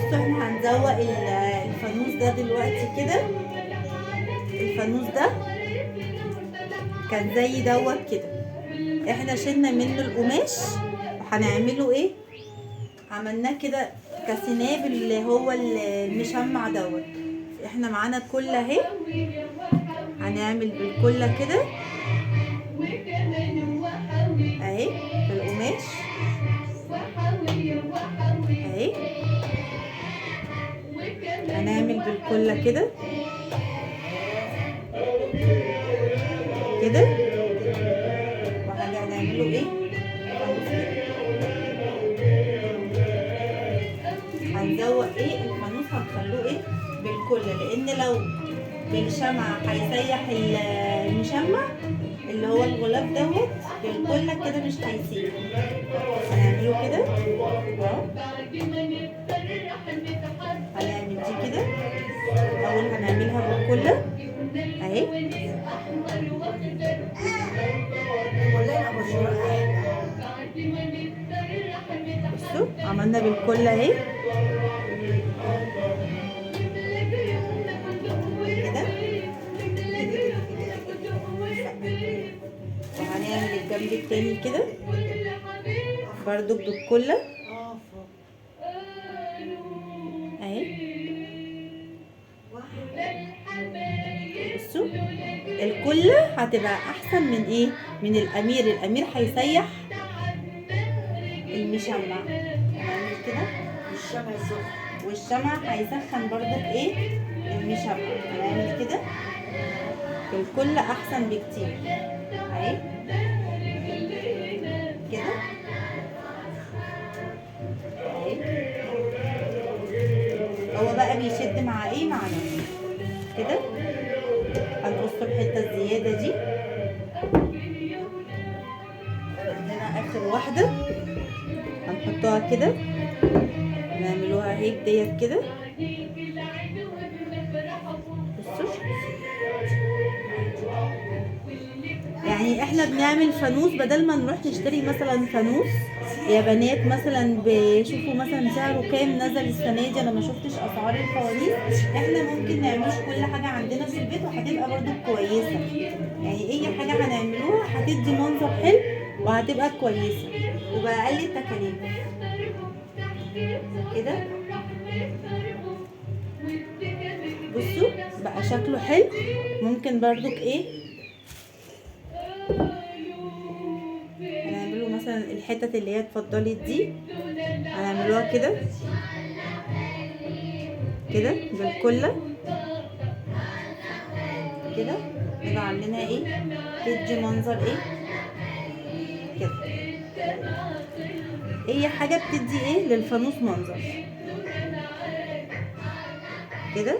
بصوا احنا هنزوق الفانوس ده دلوقتي كده. الفانوس ده كان زي دوت كده، احنا شلنا منه القماش وهنعمله ايه، عملناه كده كسناب اللي هو المشمع دوت. احنا معانا كلة اهي، هنعمل بالكلة كده اهي بالقماش اهي، هنعمل بالكلة كده كده، وهنعمله ايه فانوس كده. هنزوق ايه الفانوس، هنخلوه ايه بالكلة، لان لو بالشمعة هيسيح المشمع اللي هو الغلاف دوت، بالكلة كده مش هيسيح. هنعمله كده اهو، هنعمل دي كده اول، هنعملها بالكلة اهي. بصوا عملنا بالكلة اهي كده، وهنعمل الجنب التاني كده برضو بالكلة اهي. بصوا الكلة هتبقى احسن من ايه، من الامير. الامير هيسيح المشمع. هنعمل كده والشمع سخن، والشمع هيسخن برضو بايه المشمع. هنعمل كده الكلة احسن بكتير اهي كده اهي. هو بقى بيشد مع ايه، مع نفسه كده. هنقص الحتة الزيادة دي. عندنا اخر واحدة هنحطها كده، نعملوها هيك ديت كده. بصوا يعني احنا بنعمل فانوس بدل ما نروح نشتري مثلا فانوس يا بنات، مثلا بشوفوا مثلا سعره كام نزل السنة دي، انا ما شفتش اسعار الفوانيس. احنا ممكن نعمل كل حاجة عندنا في البيت وهتبقى برضو كويسة، يعني اي حاجة هنعملوها هتدي منظر حلو وهتبقى كويسة وباقل التكاليف كده. بصوا بقى شكله حلو. ممكن برضو ايه هنعمله مثلا الحتت اللي هي اتفضلت دي هنعملوها كده كده بالكله كده، نبقى عاملينها ايه تدي منظر ايه كده. اي حاجة بتدي ايه للفانوس منظر كده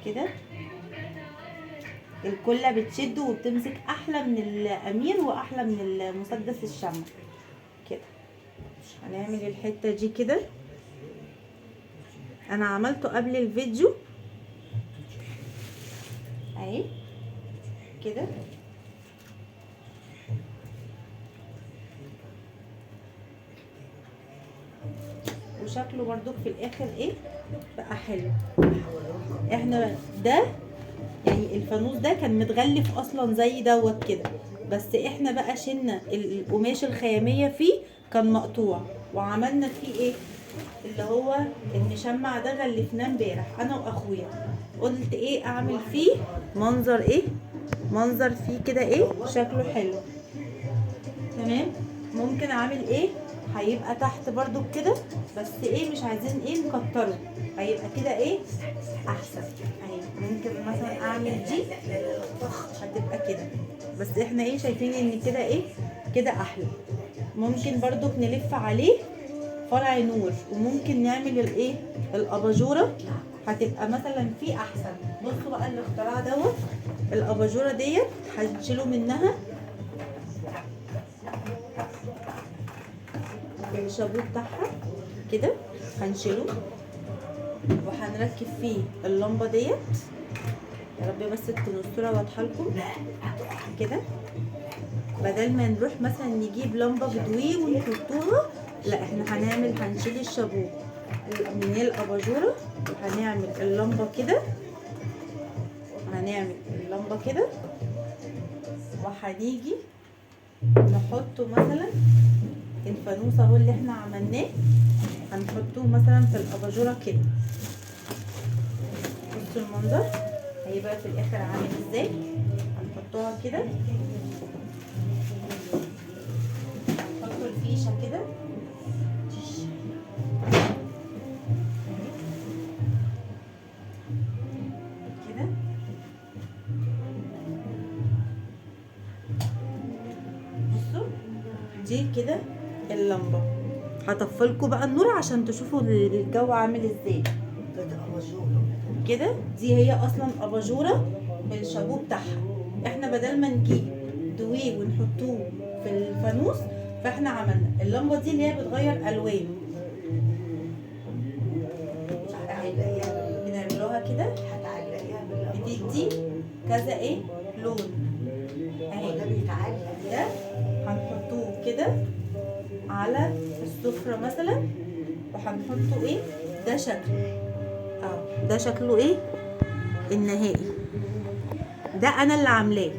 كده. الكلة بتشد وبتمسك احلى من الامير واحلى من المسدس الشمع كده. هنعمل الحتة دي كده، انا عملته قبل الفيديو اهي كده. وشكله برضو في الاخر ايه بقى حلو. احنا ده يعني الفانوس ده كان متغلف اصلا زي دوت كده، بس احنا بقى شلنا القماش الخيامية فيه كان مقطوع، وعملنا فيه ايه اللي هو المشمع ده، غلفناه امبارح انا واخويا. قلت ايه اعمل فيه منظر ايه، منظر فيه كده ايه شكله حلو. تمام. ممكن اعمل ايه، هيبقى تحت برضو كده، بس ايه مش عايزين ايه نكتره، هيبقى كده ايه احسن اهي. ممكن مثلا اعمل دي هتبقى كده، بس احنا ايه شايفين ان كده ايه كده احلى. ممكن برضو نلف عليه فرع نور، وممكن نعمل الايه الاباجوره هتبقى مثلا فيه احسن. بصوا بقى الاختراع دوت، الاباجوره ديت هنشيله منها الشابو بتاعها كده، هنشيله وهنركب فيه اللمبة ديت. يا رب بس تكون الصورة واضحة لكم كده، بدل ما نروح مثلا نجيب لمبة بدوي ونحطوها، لا احنا هنشيل الشابوه من الاباجوره، وهنعمل اللمبة كده، هنعمل اللمبة كده، وهنيجي نحطه مثلا الفانوس اهو اللي احنا عملناه، هنحطوه مثلا في الاباجوره كده. بصوا المنظر هيبقى في الاخر عامل ازاي. هنحطوها كده، هنحط الفيشه كده، كده. بصوا دي كده اللمبة. هطفلكوا بقى النور عشان تشوفوا الجو عامل ازاي كده. دي هي اصلا اباجوره بالشابوه بتاعها. احنا بدل ما نجيب دويه ونحطوه في الفانوس، فاحنا عملنا اللمبة دي اللي هي بتغير الوان، بنعملوها كده، بتدي كذا ايه لون اهي. ده بيتعلق، ده هنحطوه كده على السفرة مثلا، وهنحطه ايه ده شكله اهو، ده شكله ايه النهائي. ده انا اللي عاملاه،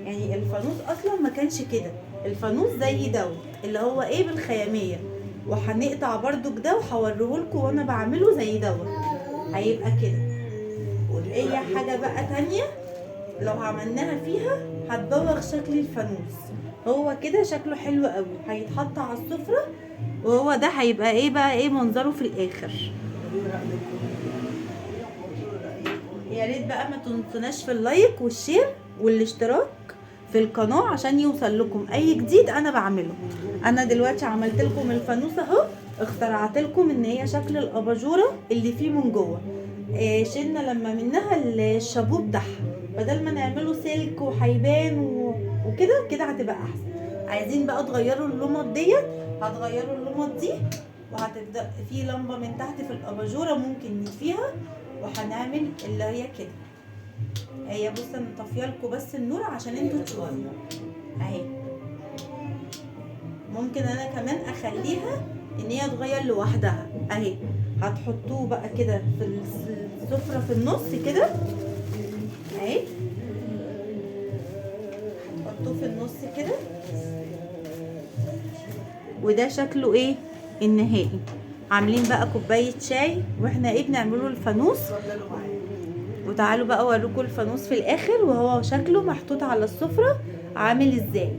يعني الفانوس اصلا ما كانش كده، الفانوس زي دوت اللي هو ايه بالخياميه، وهنقطع برضو ده وهوريهولكوا وانا بعمله زي دوت، هيبقى كده. اي حاجة بقى تانية لو عملناها فيها هتبوغ شكل الفانوس. هو كده شكله حلو قوي، هيتحط على السفرة، وهو ده هيبقى ايه بقى ايه منظره في الاخر. يا ريت بقى ما تنسوناش في ال like وال share والاشتراك في القناة عشان يوصل لكم اي جديد انا بعمله. انا دلوقتي عملت لكم الفانوس اهو، اخترعت لكم ان هي شكل الاباجوره اللي فيه من جوه. شلنا لما منها الشابوه بتاعها، بدل ما نعمله سلك وحيبان وكده كده هتبقى احسن. عايزين بقى تغيروا اللمض ديت، هتغيروا اللمض دي، وهتبدا في لمبة من تحت في الاباجوره ممكن نطفيها، وهنعمل اللي هي كده. هي بصوا انا طافية لكم بس النور عشان انتوا تشوفوا اهي. ممكن انا كمان اخليها ان هي تغير لوحدها اهي. هتحطوه بقى كده في السفرة في النص كده اهي، هتحطوه في النص كده، وده شكله ايه النهائي. عاملين بقى كوباية شاي واحنا ايه بنعمله الفانوس. وتعالوا بقى اوريكم الفانوس في الاخر وهو شكله محطوط على السفرة عامل ازاي.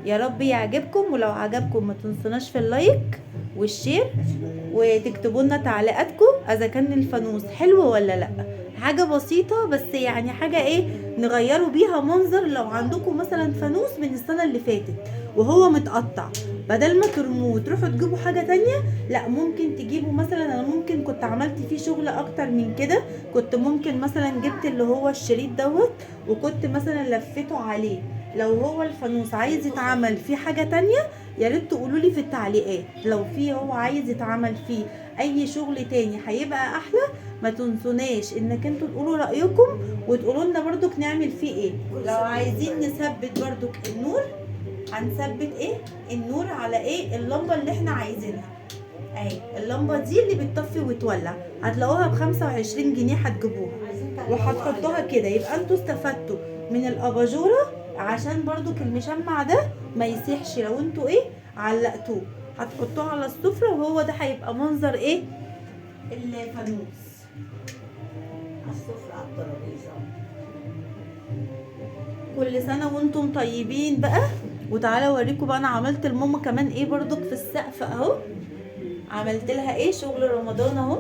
يا رب يعجبكم، ولو عجبكم ما تنسوناش في ال like وال share، وتكتبوا لنا تعليقاتكم اذا كان الفانوس حلو ولا لا. حاجة بسيطة بس يعني حاجة ايه نغيروا بيها منظر. لو عندكم مثلا فانوس من السنة اللي فاتت وهو متقطع، بدل ما ترموه وتروحوا تجيبوا حاجة تانية، لا ممكن تجيبوا مثلا، انا ممكن كنت عملت فيه شغل اكتر من كده، كنت ممكن مثلا جبت اللي هو الشريط دوت وكنت مثلا لفيته عليه. لو هو الفانوس عايز يتعمل فيه حاجة تانية يا ريت تقولوا لي في التعليقات، لو فيه هو عايز يتعمل فيه اي شغل تاني هيبقى احلى. ما تنسوناش انك انتوا تقولوا رايكم وتقولوا لنا برضك نعمل فيه ايه. لو عايزين نثبت برضك النور، هنثبت ايه النور على ايه اللمبة اللي احنا عايزينها اهي. اللمبة دي اللي بتطفي وتولع، هتلاقوها ب25 جنيه، هتجيبوها وهتحطوها كده. يبقى انتوا استفدتوا من الاباجوره عشان برضك المشمع ده ما يسيحش لو انتوا ايه علقتوه. هتحطوه على السفرة وهو ده هيبقى منظر ايه الفانوس على السفرة على الترابيزة. كل سنة وانتم طيبين بقى. وتعالى اوريكم بقى انا عملت لماما كمان ايه برضك في السقف اهو، عملت لها ايه شغل رمضان اهو.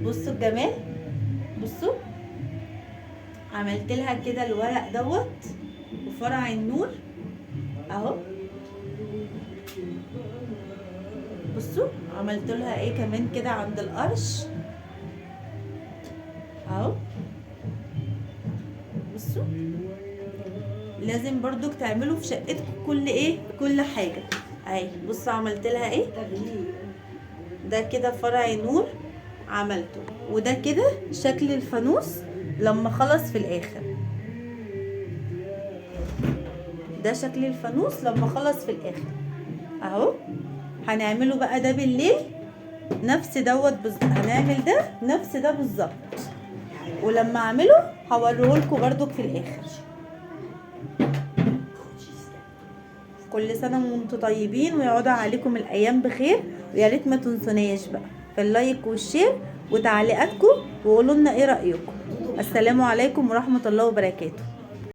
بصوا الجمال، بصوا عملت لها كده الورق دوت وفرع النور اهو. بصوا عملت لها ايه كمان كده عند القرش اهو. بصوا لازم برضك تعملوا في شقتكم كل ايه كل حاجة اهي. بصوا عملت لها ايه ده كده فرع نور عملته، وده كده شكل الفانوس لما خلص في الاخر. ده شكل الفانوس لما خلص في الاخر اهو. هنعمله بقى ده بالليل نفس دوت بالظبط، هنعمل ده نفس ده بالظبط، ولما اعمله هوريهولكوا برضك في الاخر. كل سنة وانتم طيبين، ويعود عليكم الايام بخير، ويا ريت ما تنسوناش بقى في ال like وال share وتعليقاتكم، وقولوا لنا ايه رايكم. السلام عليكم ورحمة الله وبركاته.